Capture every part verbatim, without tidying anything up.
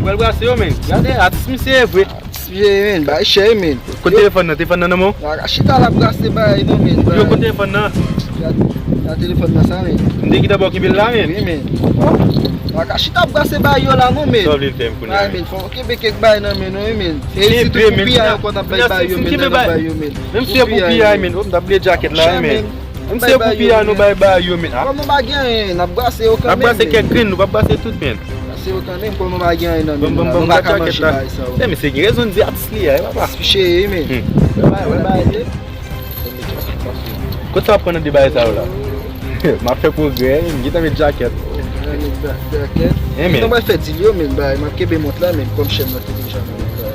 Al brase yo, men. Gade, atis misye ye vre. Atis misye ye, men. Bay chè, men. Kote telefòn nan? Telefòn nan nan men w? Yo, chita la brase bay non, men. Yo, kote telefòn nan? Ya, ya telefòn nan sa, men. M te gentan ba w kenbe l la, men. Wi, men. Yo, chita brase bay yo la non, men. Sa w vle l fè m kounye a, men? Fò w kenbe kèk bay nan men nou, wi, men. E sitou pou piya ankò n ap bay bay yo, men, n ap bay yo, men. Menm si se pou piya, men. O, m t ap bliye djakèt la, men. Menm si se pou piya nou bay bay yo, men. Kòm nou pa gen anyen, n ap brase yo kanmenm. N ap brase kèk grenn, nou p ap brase tout, men. Brase yo kanmenm, kòm nou pa gen anyen nan men nou la, nou pa ka manje bay sa yo. Men, men se gen rezon di atis li a, e papa. Atis cheri, men. Wè bay, wè bay. Kote sa w ap pran nan de bagay sa yo la? M ap fè pwogrè, m gentan met djakèt. Gentan met djakèt. Gentan pral fè dil yo, men, bay, m ap kenbe mont la, men, kòm chèn nan te deja nan mont la.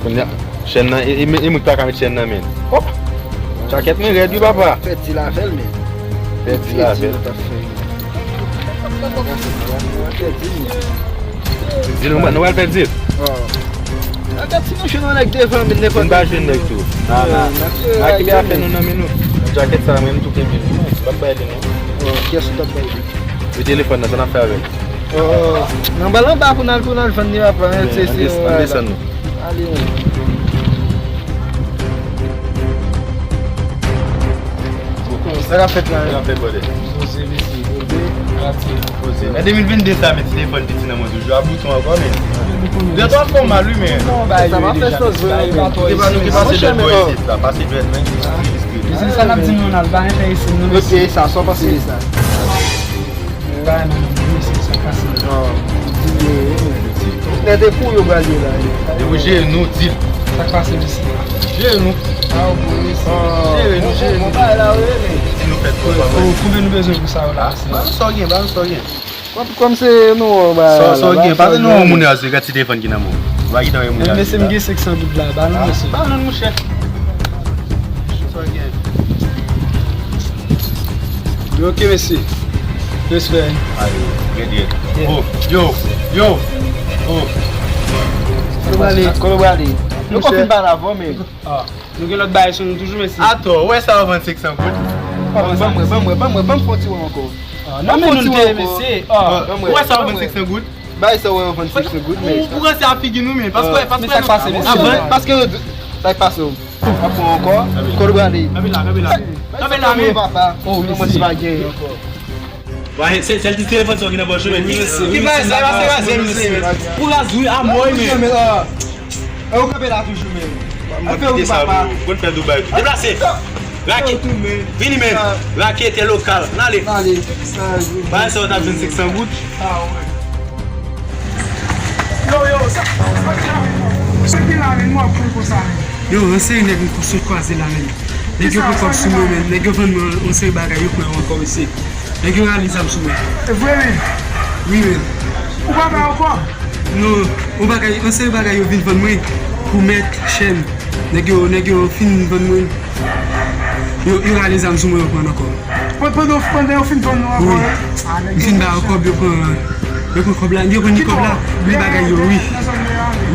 Kounye a, chèn nan, e, e, e moun ki pa ka met chèn nan, men. Hop! Djakèt mwen rèd, wi, papa. Fè dil avè l, men. Fè dil avè l. Fè dil, men. Di nou, nou pral fè dil. Atè, si nou jwenn yon nèg devan, men nenpòt. Nou pa jwenn nèg tou. Nan, nan. N a kenbe afè nou nan men nou. Djakèt sa, men, m tou kenbe li. M p ap bay li, non. Kiyès ou t ap bay li? Yo telefòn nan, sa n ap fè avè l? Nan bal anba pou n al, pou n al vann li, papa, men, se, se, an desann nou. Ale, men. Sa k ap fèt la, men? Sa k ap fèt, brother? Poze, mesye, poze. Poze. Nan de mil vennde sa, men, ti telefòn piti nan mwen toujou a bouton ankò, men. De twa fè w mal, wi, men. Sa pa fè sans vre, men. Ki pa nou ki pase dwèt bò isit la, pase dwèt, men. Mesye, sa n ap di nou, n al ba enterese nou, mesye. Ok, sa, sa w panse de sa? Bagay nan men nou, mesye, sa k pase la? Nèt e kou yo pral ye la. Depi jere nou, di l. Sa k pase, mesye? Jere nou. Jere nou, jere nou. Di nou fè twò, papa. Konbyen nou bezwen pou sa yo la? Ba nou sa w gen, ba nou sa w gen. Kòm, kòm se nou, ba, sa w gen, pase nou yon moun ase gad ti telefòn ki nan men w. Ou pa gentan wè moun ase. Mesye, m gen senk san goud la, ba nou, mesye. Ba nou, monchè. Sa w gen? Yo, ok, mesye. Respè. Ayo, red, red. Oh, yo, yo. Oh. Kote w prale? Kote w prale? Nou konn fin pale avè w, men. Ah, nou gen lòt bagay sou nou toujou, mesye. Atò, ou wè sa yo vann senk san goud? Ban mwen, ban mwen, ban mwen, ban mwen fè yon ti wè ankò. Ah, nan men nou te, mesye. Ah. Ou wè sa yo vann senk san goud? Bay sa w wè yo vann senk san goud, men. Ou ranse a figi nou, men. Paske, paske sa k pase, mesye. Paske yo di, sa k pase w. Ap pran ankò. Kote w prale? Kanpe la, kanpe la. Kanpe la, men. Papa. Oh, mwen se pa gen ankò. Wè, se, se ti telefòn sa ki nan pòch ou, men. Ki, ki bagay sa, e pa se raze, mesye, men. Ou raz, wi, a mò, men. E ou kanpe la toujou, men. Mwen kite sa, bro. Konn fè Dubai tou. Deplase. Rake. Vini, men. Rake, te lokal. N ale. Bagay sa, w t ap jwenn senk san goud. Yo, yo, sa, sa ki la, men, nou ap pran konsa, men. Yo, yon seri nèg m sot kwaze la, men. Nèg yo pran kòb sou mwen, men. Nèg yo vann mwen yon seri bagay, yo pran yo ankò, mesye. Nèg yo rale zam sou mwen. E vre, men? Wi, men. Ou pa bay ankò? Non, yon bagay, yon seri bagay yo vin vann mwen pou mèt, chèn. Nèg yo, nèg yo fin vann mwen. Yo, yo rale zam sou mwen, yo pran ankò. Pandan, pandan yo fin vann nou ankò, wi. M fin ba yo kòb, yo pran, yo pran kòb la, yo pran kòb la, men bagay yo, wi.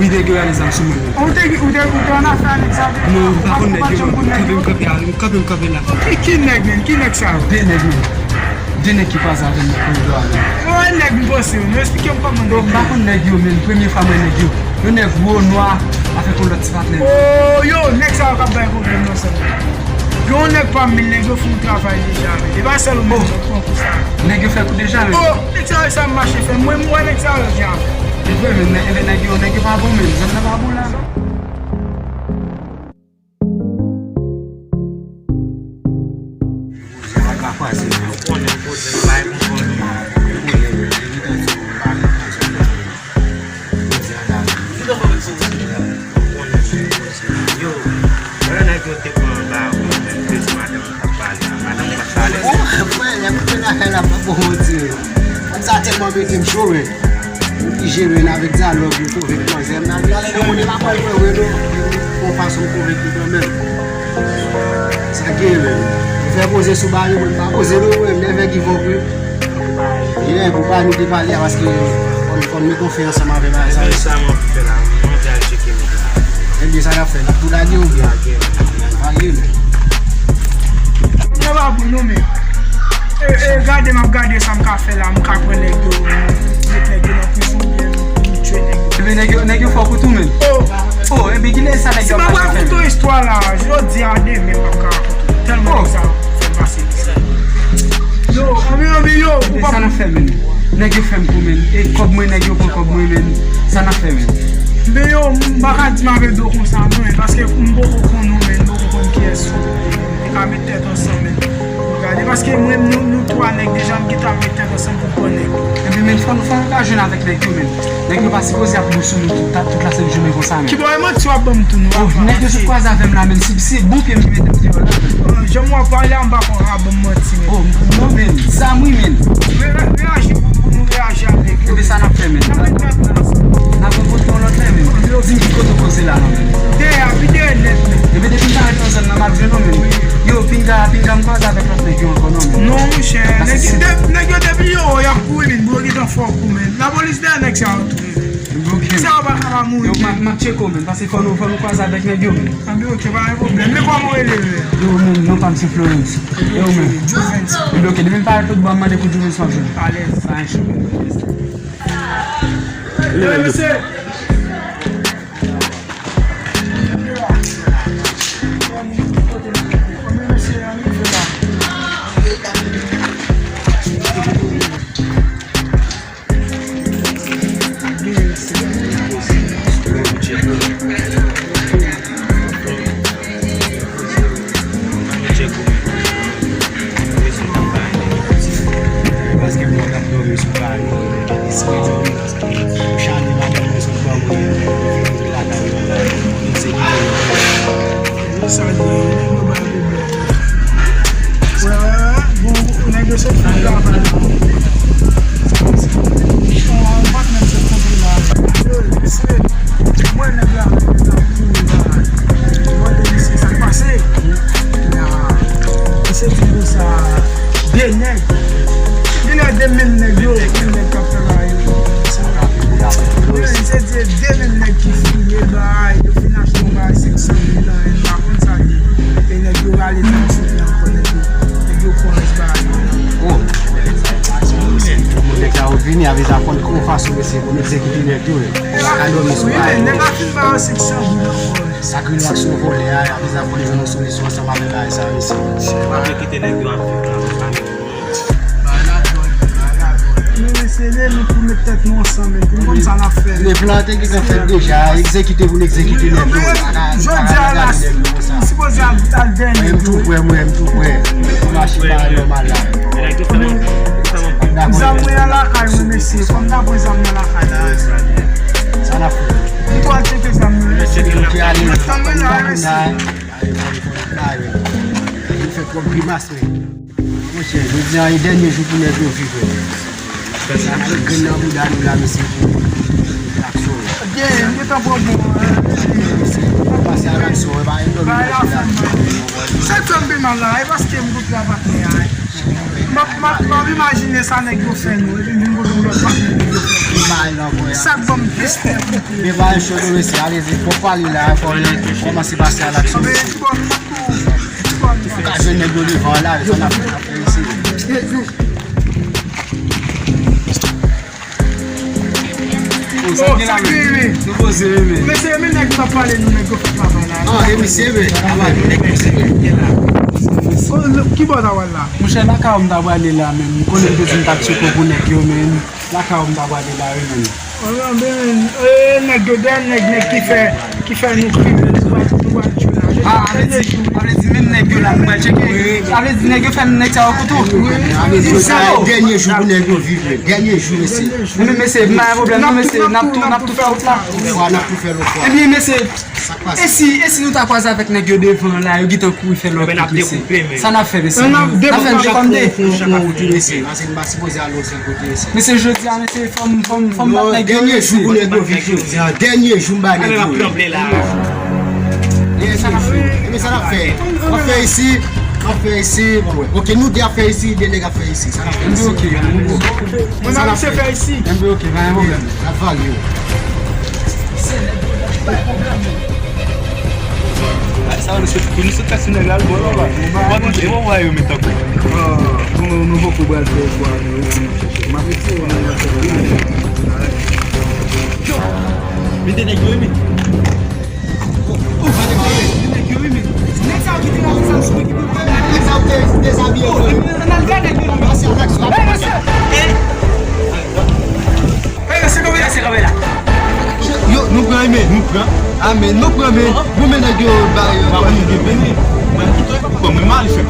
Wi, nèg yo rale zam sou mwen. Ou te, ou te, ou te an afè a nèg sa? Non, m pa konn nèg yo, men. Kanpe, m kanpe a, m kanpe, m kanpe la. Ki, ki nèg, men? Ki nèg sa yo? De nèg, men. De nèg ki kwaze avè m nan koridò a, men. Yo, e nèg m panse yo, men. Eksplike m kòman nèg yo. Yo, m pa konn nèg yo, men. Premye fwa m wè nèg yo. Yon nèg wo, nwa, avèk yon lòt ti patnè. Oh, yo, nèg sa yo k ap bay pwoblèm nan sèlman. Gen yon nèg pa m, men nèg yo fè yon travay deja, men. E pa sèl ou menm ki pran kou sa. Nèg yo fè kou deja, men. Oh, nèg sa yo, sa m mache fè. Mwen, m wè nèg sa yo deja. E vre, men, nèg, nèg yo, nèg yo pa bon, men. Zòn nan pa bon la, non. Yo, lè nèg yo te pran anba, ou menm, te di madanm ou t ap pale a. Madanm ou pa t pale. Oh, frè, lè m te nan afè la, pa bon, on dirait. Sa tèlman mete m cho, men. Oblije, men, avèk dyalòg, yo konvenk manzè. M nan gen yon moun, e pa kwè l mwen vre, non. Yon fason m konvenk li kanmenm. Sa gen, men. Ou fè poze sou bari, mwen, m pa poze, non, mwen, m never give up, wi. Yeah, pou pa nou te pale a, paske fò n, fò n mete yon fen ansanm avè bagay sa. Men sa mwen fè la, mwen anvi al tcheke nèg la. Ebyen, sa n ap fè? N ap tou lage oubyen? Lage, lage. Lage, men. Yo pa bon non, men. E, e, gade, m ap gade sa m ka fè la, m ka pran nèg yo, met nèg yo nan prizon, oubyen m tchwe nèg yo. Nèg yo, nèg yo fò pou tou, men. Oh, enben, kilè sa nèg yo ap mache fè, men? Si m ap rakonte yon istwa la, jodi a, demen, m ap ka rakonte. Tèlman nèg sa fè m pase. Yo, anben, anben, yo, ou pa. Sa n ap fè, men? Nèg yo fè m kou, men. E kòb mwen, nèg yo pran kòb mwen, men. Sa n ap fè, men? Men yo, m pa ka di m avè do konsa, non, men, paske m poko konn ou, men, m poko konn kiyès ou. Te ka met tèt ansanm, men. Gade, paske mwen, nou, nou twa nèg deja, m gentan met tèt ansanm pou pran nèg. Ebyen, men, fò nou, fò nou ka jwenn avèk nèg yo, men. Nèg yo pa sipoze ap bouch sou nou tout, tout la sèt jounen konsa, men. Kibò e manti w ap ban m tou, non? Oh, nèg yo sot kwaze avè m la, men. Si, si bon pye m ki mete m deyò la, men. Ah, jan m wè w pale a, m pa konn a ban m manti, men. Oh, non, men. Zam wi, men. Re-, re-, reyaji pou, pou nou reyaji avèk yo. Ebyen, sa n ap fè, men? N ap met tèt nou ansanm. N ap rankontre yon lòt lè, men. Di m ki kote w poze la, non, men. Dèyè a, pi dèyè nèt, men. Ebyen, depi m parèt nan zòn nan, m ap jwenn ou, men. Yo, pinga, pinga, m kwaze avèk lòt nèg yo ankò, non, men. Non, monchè, nèg, nèg yo depi yo, y ap kouri, men, bro, gentan fò kou, men. Lapolis dèyè nèg sa yo tou, men. Ebyen, ok, men. Sa yo pa ka pa mouri, men. Yo, m ap, m ap tcheke w, men, paske fò nou, fò nou kwaze avèk nèg yo, men. Anben, ok, pa gen pwoblèm. Men kòman w rele, men? Yo, men, non pa m se Florence. E ou menm? Juvens. Ebyen, ok, depi m parèt lòtbò a, m mande pou Juvens, m ap jwenn. Alèz. Pa gen chou. Leve, mesye. Paske mwen t ap dòmi sou kay mwen, espri di m, chanje madanm mwen sot ban mwen, vin lakay mwen la, m se ki sa di, nèg yo bay pwoblèm. Wè, wè, wè, bon, nèg yo sot fè travay la. Bon, ou pa t menm sot kontre la. Yo, mesye, mwen nèg la, nèg la, kouri la. Mwen, mesye, sa k pase? Ya, mesye di konsa. De nèg. Genlè de menm nèg yo, menm nèg k ap fè bagay yo. Men se de, de menm nèg ki fouye bay, yo fin achte yon bagay senk san mil la, m pa konn sa l ye. E nèg yo rale nan sou li ankò, nèg yo, nèg yo pran rès bagay yo. Oh. Tout moun nèg sa yo vini, avè sa fò n gon fason mesye pou n egzekite nèg yo. Sa ka dòmi sou bagay yo. Wi, men nèg la fin ba yo senk san goud ankò. Sa k rele aksyon vòlè a, avè sa fò n jwenn yon solisyon ansanm avè bagay sa yo mesye. Pa vle kite nèg yo ap viv nan Men mesye, nou pou met tèt nou ansanm, men pou n konn sa n ap fè. Men plan te gentan fèt deja, egzekite pou n egzekite nèg yo. Jodi a la, nou sipoze al, al dènye. Mwen, m tou prè, mwen, m tou prè. Pou mache pa nòmal la. Zam mwen an lakay mwen, mesye. Fò m ta pran zam nan lakay la. Sa n ap fè? M tou al tcheke zam nan, mesye. Zam mwen la, mesye. Ou fè twòp grimas, men. Monchè, jodi a e dènye jou pou nèg yo viv, wè. Sa k grenn nan bouda nou la, mesye, pou aksyon, wè. Gen, m gentan pran bon, hein. Pase a aksyon, wè, pa gen dòmi mache la. Sa k fè m pi mal la, e paske m gon lòt patnè a, hein. M ap, m ap, m ap imajine sa nèg yo fè nou, epi m vin kote yon lòt patnè nèg yo fè nou. Sa k ban m plis pè. Men pa yon cho non, mesye, alezi, fò pale la, fò nou kòmanse pase a laksyon. Anben, ki bò nou Ou ka jwenn nèg yo devan la, sa n ap fè isi. Oh, sa k gen la, men? Nou poze, men. Mesye, men nèg k ap pale, nou nèg yo fè travay la. Ah, e mesye, men. Travay, nèg mesye, men. Oh, ki bò w ta pral la? Monchè, lakay ou m ta prale la, men. M konnen m te di m t ap tcheke pou nèg yo, men. Lakay ou m ta prale la, wi, men. Anben, e, nèg yo, dèyè nèg, nèg ki fè, ki fè nou kriye, nou pa, nou pa tchwe la. Ah, sa vle di, sa vle di menm nèg yo la, nou pral tcheke. Sa vle di nèg yo fè nèg sa yo kout ou? Wi. Sa vle di sa, dènye jou pou nèg yo viv, men. Dènye jou, mesye. Men, mesye, pa gen pwoblèm, non, mesye, n ap tou, n ap tou fè wout la. N ap tou fè lòt fwa. Ebyen, mesye, e si, e si nou ta kwaze avèk nèg yo devan la, yo gentan kouri fè lòt wout, mesye? Sa n ap fè, mesye? N ap fè l devan de. Mesye, jodi a, mesye, fò m, fò m, fò m bat nèg yo. Dènye jou pou nèg yo viv jodi a. Dènye jou m ba nèg yo. Dènye jou. Ebyen, sa n ap fè? N ap fè isi. N ap fè isi. Ok, nou de ap fè isi, de nèg ap fè isi. Sa n ap fè isi? Mwen, m ap fè isi. Ebyen, ok, pa gen pwoblèm. N ap valye. Sa nou sot, nou sot taksi nèg la, bon, bon, bon, bon, bon, yo met tankou. Ah, nou, nou poko pral fè kwa, nou, m ap fè, m ap fè. Yo, Mete nèg yo, wi, men. Mete nèg yo, wi, men. Nèg sa yo ki te la, sa, sou ki pou. Nèg sa yo te dezabiye yo. N al gade nèg yo. Pase ak aksyon. Hey, mesye! Hey, mesye, kanpe la, mesye, kanpe la. Yo, nou pran, men, nou pran. Ah, men, nou pran, men. Bon, men nèg yo, ba yo. Ba yo, men. Mwen, mwen, mwen, mwen, mwen, mwen, mwen, mwen,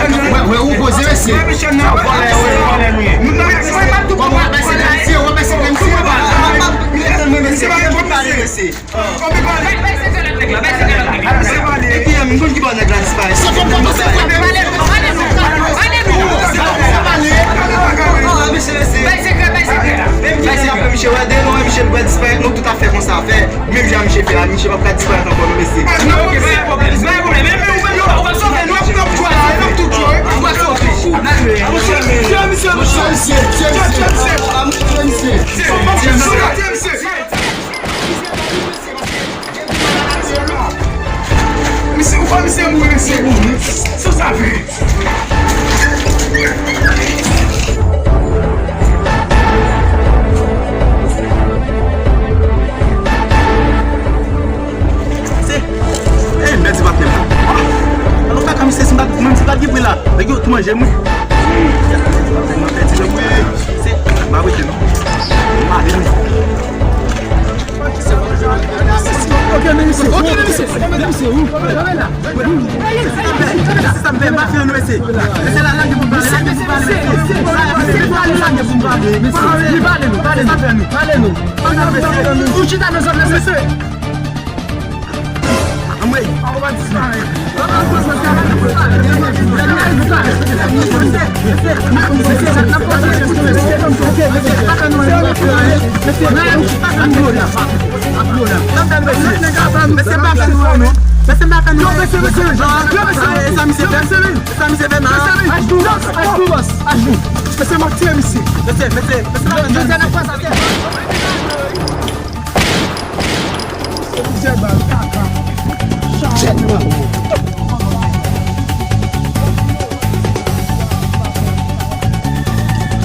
Wè, wè, ou poze, mesye. Vòlè, wè, vòlè nou ye. Kòman w ap bay sekrè misye, w ap bay sekrè misye, pa. Misye pa reponn, mesye. Bay sekrè lòt nèg la, bay sekrè lòt nèg la. Mesye pale. E ki, m konn ki bò nèg la disparèt. Bay sekrè, bay sekrè. Menm jan misye wè de non, misye wè disparèt, nou tout ap fè konsa, fè. Menm jan misye fè a, misye p ap ka disparèt ankò non, mesye. Ok, pa gen pwoblèm, pa gen pwoblèm. Men, men, ou menm, ou p ap sove nou. N ap, n ap tchwe, n ap tou tchwe. Ou p ap sove. Tchwe misye, tchwe misye, tchwe misye. Misye, ou pa misye mouri, mesye. Sa w sa fè? Se, ey, mèdi patnè m. Alò, kaka misye, si m pa, menm si m pa gen pri la, nèg yo tou manje m, wi. Mèdi patnè m, mèdi patnè m, wi. Se, m pa rete, non. M ale, wi. Ok, men misye. Ok, men misye. Ok, men misye. Wi. Sa m fè, m pa fè nou, mesye. Mesye, la, lage pou m pale, lage pou m pale, mesye. Lage pou m pale, lage pou m pale. Li pale nou, pale nou, pale nou. Ou chita nan zòn nan, mesye. Anmwey. Mesye, pa fè nou, non. Mesye, pa fè nou. Yo, mesye, mesye. Yo, mesye. Sa misye fè? Sa misye fè nan? Mesye, mesye. Mesye, m ap tiye misye. Mesye, mesye, mesye, pa fè nou. Plizyè bal, kaka. Chat.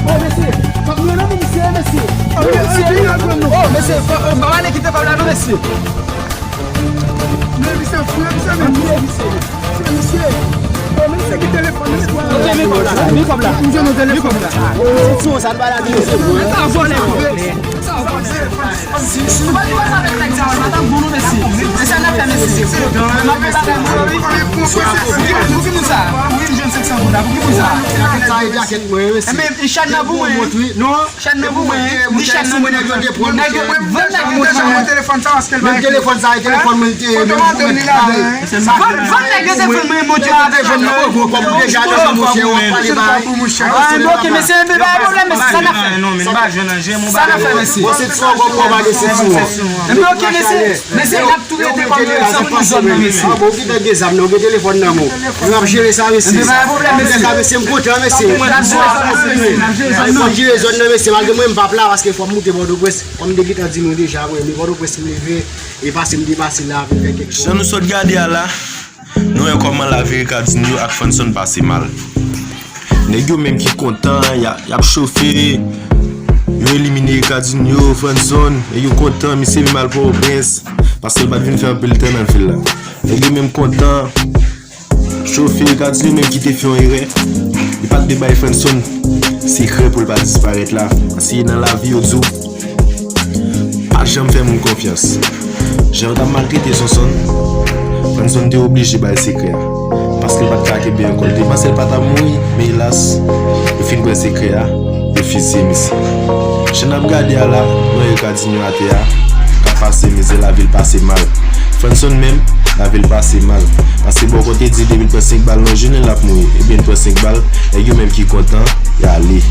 Oh, mesye, fòk nou nan misye, mesye. Oh, mesye, oh, mesye, fòk, oh, pa ale kite fòk la, non, mesye. Men misye fou, men misye, men misye, misye. Oh, men misye ki telefòn, mesye. Ok, men kòb la, men kòb la. M jwenn yon telefòn. Men kòb la. Se sou sa, n pa la di mesye fou, hein. Sa vòlè, non. Sa vòlè. Si, si. Ou pa di konsa avèk nèg sa yo, pa t ap bon non, mesye. Mesye, n ap fè mesye. N ap fè bagay pou yo, wi. Pou ki moun sa? Wi, m jwenn senk san goud la. Pou ki moun sa? Sa e jaket mwen, mesye. Enben, chan nan pou mwen. Non. Chan nan pou mwen. Ni chan nan pou mwen. Nèg yo, vann nèg yo telefòn sa, paske l pa. Menm telefòn sa, e telefòn mwen te. Vann, vann nèg yo telefòn mwen, monchè. Telefòn nan, bon, kòm deja nan jan, monchè, w ap pale bay. Ah, ok, mesye, enben, pa pwoblèm, mesye, sa n ap fè. Non, men m pa jwenn nan je m. Sa n ap fè, mesye? Bon, se ti wòb, wòb, wòb, se ti wòb. Enben, ok, mesye, mesye, n ap tou rete kòm, kòm moun zòn nan, mesye. Ah, bon, ou gentan gen zam nan, ou gen telefòn nan men w. Nou ap jere sa, mesye. Enben, pa gen pwoblèm, mesye. Sa, mesye, m kontan, mesye. N ap jere zòn nan, mesye. N ap jere zòn nan. N ap jere zòn nan, mesye, malgre mwen, m p ap la, paske fò m moute Pòtoprens. Kòm m te gentan di nou deja, mwen, m Pòtoprens m leve, e pase m te pase la, vin fè kèk. Jan nou sot gade a la, nou wè kòman lavi Ricardinho ak Franson pase mal. Nèg yo menm ki kontan, y a, y ap chofe, yo elimine Ricardinho, Franson, nèg yo kontan, misye menm al Pòtoprens, paske l pa t vin fè anpil tan nan vil la. Nèg yo menm kontan, chofe Ricardinho menm ki te fè yon erè, li pa t dwe bay Franson sekrè pou l pa disparèt la, paske nan lavi yo di w, pa janm fè moun konfyans. Jan yo t ap maltrete Sonson, Franson te oblije bay sekrè a. Paske l pa t ka kenbe ankò. L te panse l pa t ap mouri, men elas, yo fin pran sekrè a, yo fizye misye. Jan n ap gade a la, nou wè Ricardinho atè a, k ap pase mizè, lavi l pase mal. Franson menm, lavi l pase mal. Paske bò kote di depi l pran senk bal nan jounen l ap mouri. Ebyen l pran senk bal, nèg yo menm ki kontan, y ale.